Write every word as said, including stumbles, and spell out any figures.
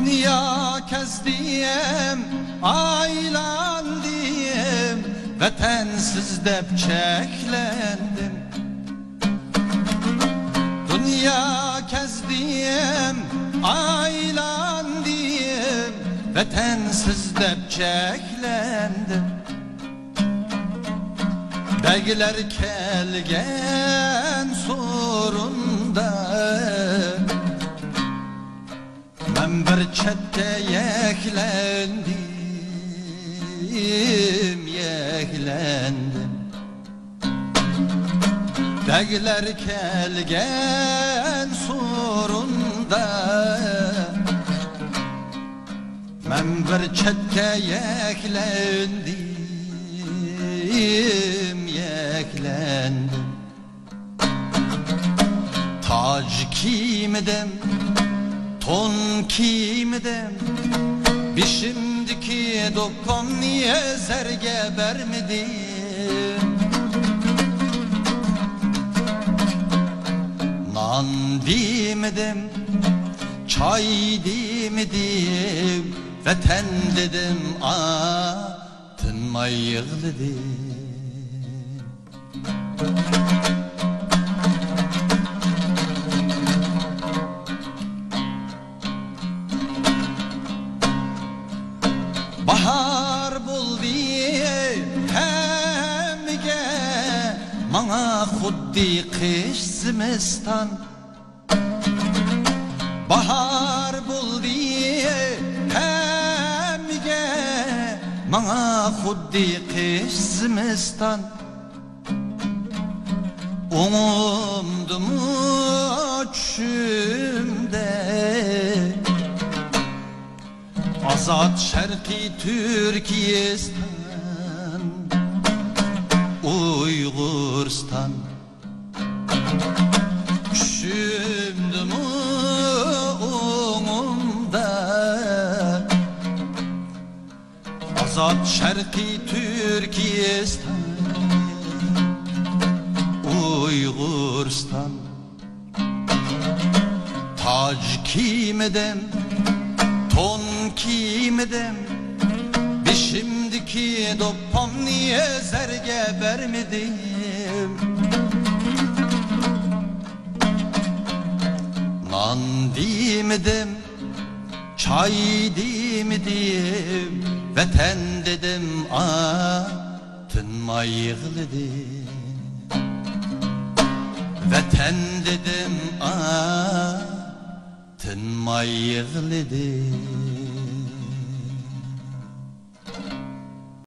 دۇنيا كەزدىم، ئايلاندىم، ۋەتەنسىز دەپ چەكلەندىم. دۇنيا كەزدىم، ئايلاندىم، ۋەتەنسىز دەپ چەكلەندىم. بەگلەر كەلگەن سورۇندا مەن بىر چەتتە يەكلەندىم، يەكلەندىم. بەگلەر كەلگەن سورۇندا مەن بىر چەتتە يەكلەندىم، يەكلەندىم. تاج كىيمىدىم، تون كىيمىدىم، بېشىمدىكى دوپپامنى زەرگە بەرمىدىم. نان دېمىدىم، چاي دېمىدىم، ۋەتەن دېدىم، ئا، تىنماي يىغلىدىم. باھار بولدى ھەممىگە، ماڭا خۇددى قىش زىمىستان. باھار بولدى ھەممىگە، ماڭا خۇددى قىش زىمىستان. ئوڭۇمدىمۇ چۈشۈمدە ئازاد شەرقىي تۈركىستان، ئۇيغۇرىستان. چۈشۈمدىمۇ ئوڭۇمدا ئازاد شەرقىي تۈركىستان، ئۇيغۇرىستان. تاج كىيمىدىم، تون كىيمىدىم، بېشىمدىكى دوپپامنى زەرگە بەرمىدىم. نان دېمىدىم، چاي دېمىدىم، ۋەتەن دېدىم، ئا، تىنماي يىغلىدىم. ۋەتەن دېدىم، ئا، تىنماي يىغلىدىم.